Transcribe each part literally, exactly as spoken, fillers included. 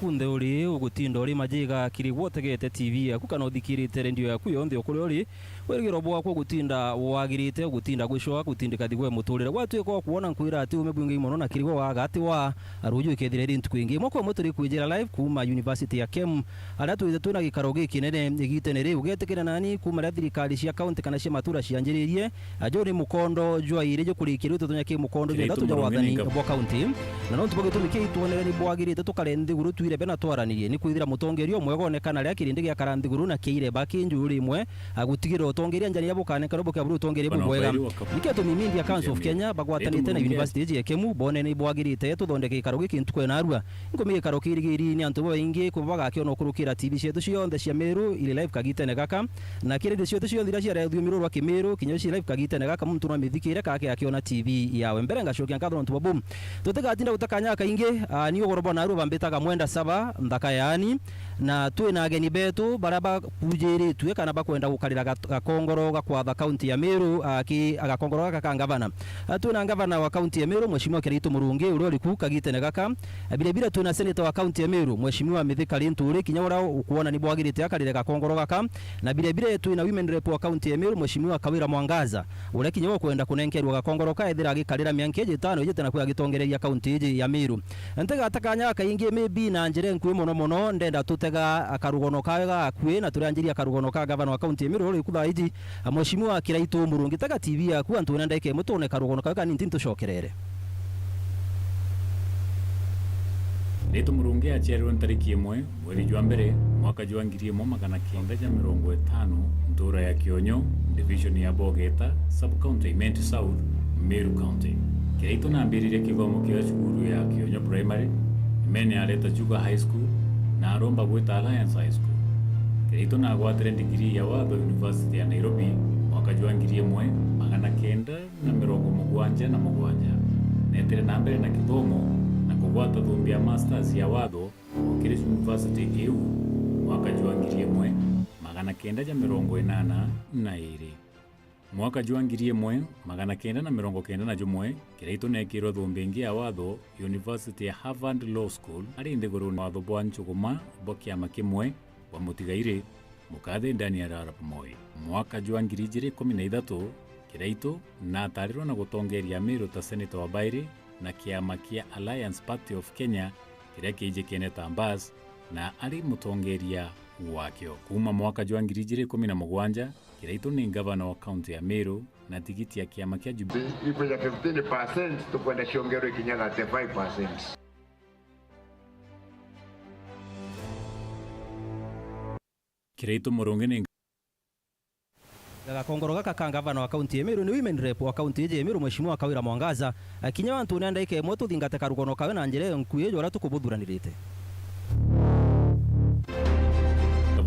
Kunthe uri ugutinda uri majiga kiri gwe utegete T V yaku kana uthikirite redio yaku yonthe o kuria uri, wirigiro bwakwa ugutinda wagirite, ugutinda gwicwa, gutindika thigwe muturire. Gwatuika o kwona nkwira ati ume bwingi mono na kiri gwe waga ati wa ruju ikethira iri ntuku ingi. Mwaka umwe turi kwijira live kuuma University ya Kemu, aria twithe twina gikaro gikinene igitene riu. Ugetikira nani kuuma riria thirikari cia kaunti kana cia matura cianjiririe, ajo ni mukondo jwa iri jukurikia riu tutonya ki mukondo jwa ithatu jwa wathani bwa kaunti. Na nontu bwa gitumi kiu itwonere ni bwagirite tukare nthiguru twirebe na twaranirie, ni kwithira mutongeria umwe gonekana riria kirindi giakara nthiguru na kiaireba ki njuri imwe, a gutigira utongeria njani iria bukanenka no bukea buri utongeria bubwega. Nikio atumi Media Council of Kenya bagwatanite na University iji ya Kemu bone ni bwagirite tuthondeke gikaro giki ntuku ya narua. Nkumi gikaro kirigiri ni antu babaingi kuba bagakiona ukurukira T V cietu cionthe cia Meru iri live kagitene gaka, na kiri redio cietu cionthe iria cia ruthiumi ruru rwa Kimiru kinya cia live kagitene gaka muntu no amithikire kake akiona T V yawe. Mbere ngacokia nkatho nontu bwa bu. Tutigatinda guta kanya kaingi, ah, ni ugoro bwa narua bambitaga Mwenda Saba, nthaka yaani, na twina ageni betu baria bakujiritue kana bakwenda gukarira gat-, gakongoro ga kwatha kaunti ya Meru, ah, ki gakongoro gaka ka ngavana. Ah, twina ngavana wa kaunti ya Meru, Mheshimiwa Kiraitu Murungi, uria uri ku kagitene gaka. Ah, vile vile twina seneta wa kaunti ya Meru, Mheshimiwa Mithika Linturi, kinya uria ukwona ni bwagirite akarire gakongoro gaka. Na vile vile twina women rep wa kaunti ya Meru, Mheshimiwa Kawira Mwangaza, uria kinya ukwenda kunenkerwa gakongoro ka ethira agikarira mianka iji itano ijite na kwi agitongereria kaunti iji ya Meru. Ntigata kanya gakaingi maybe na njira enkui mono mono, ndenda tutega karugono kawe gakui na turianjiria karugono ka gavana wa kaunti ya Meru uri ku thaa iji, Mheshimiwa Kiraitu Murungi. Tega T V yaku antu na ndagika imwe tuone karugono kawe kana ni nti ntucokerere. Kiraitu Murungi aciarirwe ntariki imwe mweri jwa mbere, mwaka jwa ngiri imwe magana kenda ja mirongo itano, ntura ya Kionyo, division ya Bogeta, sub-county ya Imenti South, Meru County. Kiraitu nambiririe kithomo kia cukuru ya Kionyo Primary, imene areta Chuka High School, na aromba gwita Alliance High School. Kiraitu nagwatire ndigiri ya watho University ya Nairobi mwaka jwa ngiri imwe magana kenda na mirongo mugwanja na mugwanja. Neetire na mbere na kithomo na kugwata thumbi ya Masters ya watho o kiri university iu mwaka jwa ngiri imwe magana kenda ja mirongo inana na iri. Mwaka jwa ngiri imwe magana kenda na mirongo kenda na jumwe, Kiraitu neekirwe thumbi ingi ya watho University ya Harvard Law School, ari nthigurune watho bwa nchuguma bwa kiama kimwe bwa mutigairi, Mukathi Daniel Arap Moi. Mwaka jwa ngiri ijiri ikumi na ithatu, Kiraitu natarirwe na gutongeria Meru ta seneta wa bairi na kiama kia Alliance Party of Kenya kiria kiijikene ta Mbas, na ari mutongeria wakio. Kuuma mwaka jwa ngiri ijiri ikumi na mugwanja, Kiraitu ni ngavana wa kaunti ya Meru na tigiti ya kiama kia Jubilee. Ipo ya fifteen percent tukwenda ciongerwe kinya thirty-five percent. Kiraitu Murungi ni Gakongoro gaka ka ngavana wa kaunti ya Meru ni women rep wa kaunti iji ya Meru, Mheshimiwa Kawira Mwangaza. Akinya antu ni ndaika imwe tuthingate karugono kawe na njira iyo nkui ijo uria tukubuthuranirite.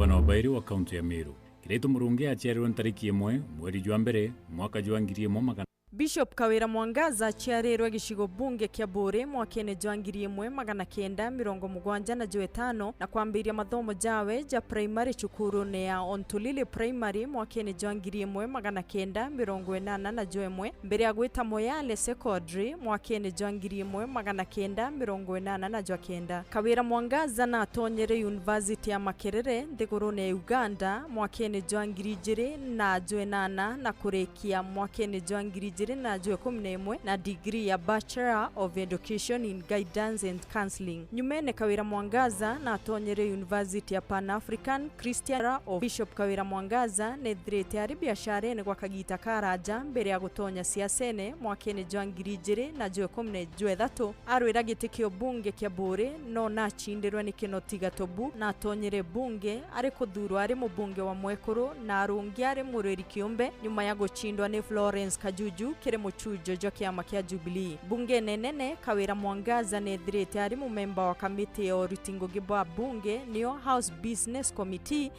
Gavana wa bairi wa kaunti ya Meru, Kiraitu Murungi aciarirwe ntariki imwe mweri jwa mbere mwaka jwa ngiri imwe magana. Bishop Kawira Mwangaza aciarirwe gicigo bunge kia Buuri mwakene jwa ngiri imwe magana kenda mirongo mugwanja na jwetano na kwambiria mathomo jawe ja primary cukurune ya Ontulili Primary mwakene jwa ngiri imwe magana kenda mirongo inana na jwemwe, mbere ya gwita Moyale Secondary mwakene jwa ngiri imwe magana kenda mirongo inana na jwa kenda. Kawira Mwangaza natonyere University ya Makerere nthigurune ya Uganda mwakene jwa ngiri ijiri na jwenana na kurikia mwakene jwa ngiri ijiri na jwa ikumi na imwe na degree ya Bachelor of Education in Guidance and Counselling. Nyumene Kawira Mwangaza natonyere University ya Pan African Christian of Bishop Kawira Mwangaza nethirite ari biasharene gwa kagita karaja mbere ya gutonya siasene mwakene jwa ngiri ijiri na jwa ikumi na jwa ithatu. Arwira giti kia ubunge kia Buuri no nacindirwe ni Kinoti Gatobu, natonyire bunge ari kuthurwa ari mubunge wa mwekuru na arungi ari murwiri kiumbe nyuma ya gucindwa ni Florence Kajuju kiri muchujo jwa kiama kia Jubilee. Bungene nene, Kawira Mwangaza nethirite ari mumemba wa kamiti ya uruti ngugi bwa bunge, niyo House Business Committee.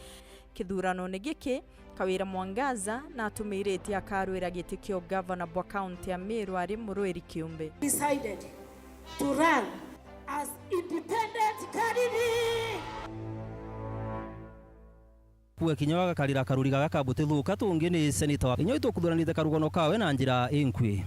Kithuranone giki, Kawira Mwangaza natumiritie akarwira giti kia ugavana bwa kaunti ya Meru ari murwiri kiumbe. Decided to run as independent candidate. Kuwe kinya wagakarira karuri gaga ka buti thuka tungi ni seneta wa kinya itukuthuranite karugano kawe na njira inkui.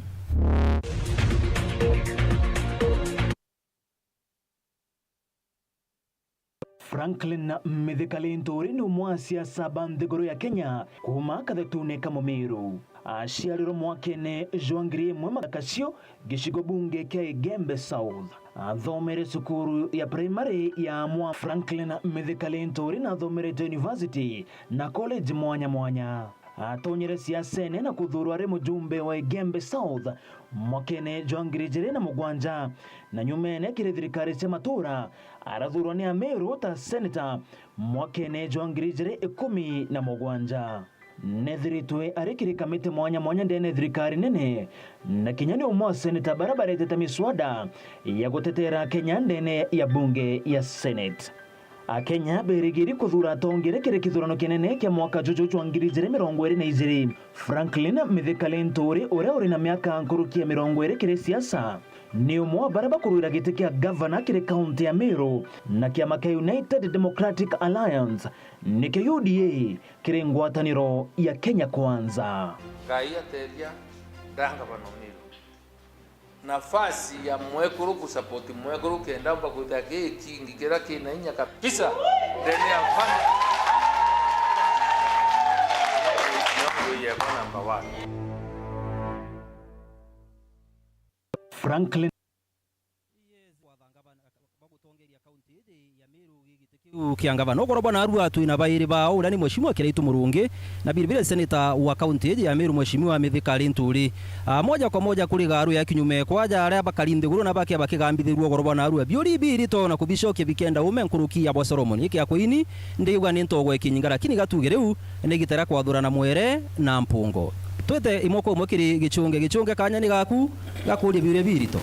Franklin Mithika Linturi ni umwe wa asiasa ba nthiguru ya Kenya kuuma kathetune ka Mumiru. Aciarirwe mwakene jwa ngiri imwe magana kacio gicigo bunge kia Igembe South. Athomere cukuru ya primary ya Mwa. Franklin Mithika Linturi nathomerete university na college mwanya mwanya. Atonyere siasene na kuthurwa ari mujumbe wa Igembe South mwakene jwa ngiri ijiri na mugwanja, na nyumene kiri thirikari cia matura arathurwa ni Ameru ta senator mwakene jwa ngiri ijiri ikumi na mugwanja. Nethiritwe ari kiri kamiti mwanya mwanya ndene ya thirikari nene, na kinya ni umwe wa seneta bara baretete miswada ya gutetera Kenya ndene ya bunge ya Senate. Akenya berigiri kuthura atongere kiri kithurano kinene kia mwaka juju jwa ngiri ijiri mirongo iri na ijiri. Franklin Mithika Linturi, uria uri na miaka nkuruki ya mirongo iri kiri siasa, ni umwe wa bara bakurwira giti kia gavana kiri kaunti ya Meru na kiama kia United Democratic Alliance, nikio U D A, kiri ngwataniro ya Kenya Kwanza. Ngai atethia ndangavana Meru. Nafasi ya mwekuru kusupport mwekuru kenda umba kwithira ki kingi kiria kina inya kabisa ndene ya family. Ndio yekwa number one. Franklin. Yes, watha ngavana, bagutongeria kaunti iji ya Meru gigiti kiu kia ngavana. Ukorwa bwa narua twina bairi bao, uria ni Mheshimiwa Kiraitu Murungi, na vile vile seneta wa kaunti iji ya Meru, Mheshimiwa Mithika Linturi. Ah, moja kwa moja kuri garu ya kinyume kwaja aria bakari nthiguru na bakia bakigambithirua ukorwa bwa narua biuri birito na kubicokia bikenda ume nkuruki ya bwa Solomon. Iki ya kuini ndiuga ni ntogwe kinyinga, lakini gatuge riu ni gitera kwathurana mwere na mpungo. Twite imwe kwa imwe kiri Gichunge. Gichunge, kanya ni gaku gakuria biuria birito.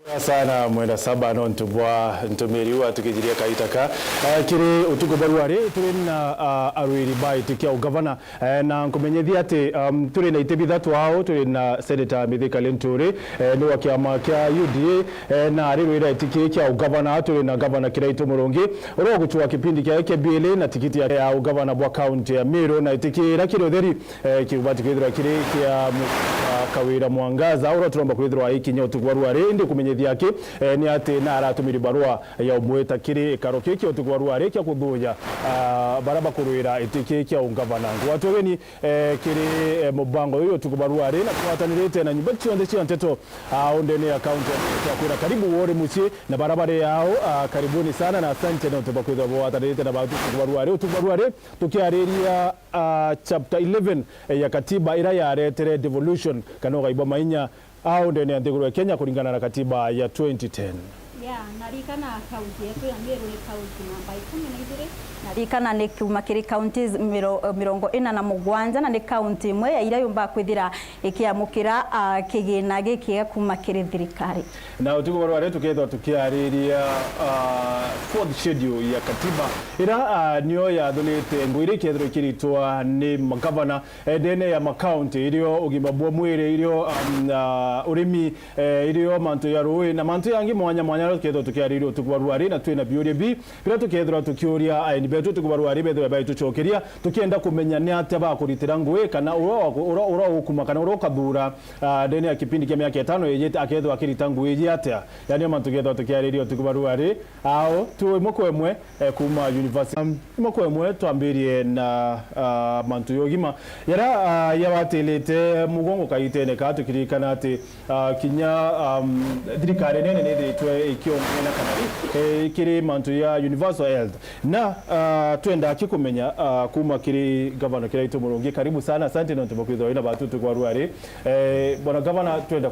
Bwega sana Mwenda Saba, nontu bwa ntumiri iu atukijiria kaita ka. Ah, kiri utuku bwa rwari, turi na, ah, arwiri ba giti kia ugavana. Eh, na nkumenyithia ati, um, turi na iti bithatu ao, turi na Senator Mithika Linturi, eh, ni wa kiama kia U D A, eh, na ari rwira giti kia ugavana, turi na Gavana Kiraitu Murungi, uria ugucua kipindi kia, kia B L A na tikiti ya, ya ugavana bwa kaunti ya Meru, na giti kiria kiri utheri, eh, kibati kwithirwa kiri kia mu-, ah, Kawira Mwangaza, uria turomba kwithirwa aikinya utuku bwa rwari, indi kumenyithia aki, eh, ni ati na aratumiri barua ya umwita kiri ikaro kiki utuku bwa rwari kia kuthuja, ah, bara bakurwira giti kiki kia ugavana. Ngwatu ageni, eh, kiri, eh, mubango uyu utuku bwa rwari, na twatanirite na nyumba cionthe cia nteto, ah, au ndene ya kaunti ya kwira karibu wori mucii, na bara bari ao, ah, karibuni sana na asante nontu bwa kwithirwa bwatanirite na batu utuku bwa rwari. Utuku bwa rwari tukiariria, ah, chapter eleven, eh, ya katiba ira yaretere devolution kana ugai bwa mainya au ndene ya nthiguru ya Kenya kuringana na katiba ya twenty ten. Yeah. Narikana kaunti yetu ya Meru ni kaunti namba ikumi na igiri. Narikana ni kuma kiri kaunti miro-, mirongo ina na mugwanja, na ni kaunti imwe ya iria yumbaga kwithira ikiamukira, ah, kigina gikiega kuma kiri thirikari. Na utuku wa rwari tukethwa tukiariria, ah, fourth schedule ya katiba, ira, ah, niyo yathunite ngugi iria ikethirwa ikiritwa ni magavana, eh, ndene ya makaunti, irio ugima bwa mwiri, irio, um, ah, urimi, eh, irio mantu ya rui na mantu yangi mwanya mwanya, aria tukethirwa tukiariria utuku wa rwari, na twina biuria bi, biria tukethirwa tukiuria aeni betu utuku wa rwari, bethirwe baitucokeria, tukienda kumenya ni atia bakuritira ngugi, kana uria wa-, uria, uria ugukuma, kana uria ukathura, ah, ndene ya kipindi kia miaka itano ijite, akethirwa akirita ngugi iji atia. Yani, o mantu tukethirwa tukiariria utuku wa rwari, ao tu imwe kwa imwe, eh, kuma university. Um, imwe kwa imwe twambirie na, ah, mantu ya ugima, yaria, ah, yawatilite mugongo kaitene kaa, tukiririkana ati, ah, kinya, um, thirikari nene nithitwe ikiongena kana ri, eh, kiri mantu ya universal health. Na, ah, twenda akikumenya, ah, kuma kiri gavana Kiraitu Murungi. Karibu sana, asante nontu bwa kwithirwa wina batu utuku wa rwari. Eh, bwana gavana, twenda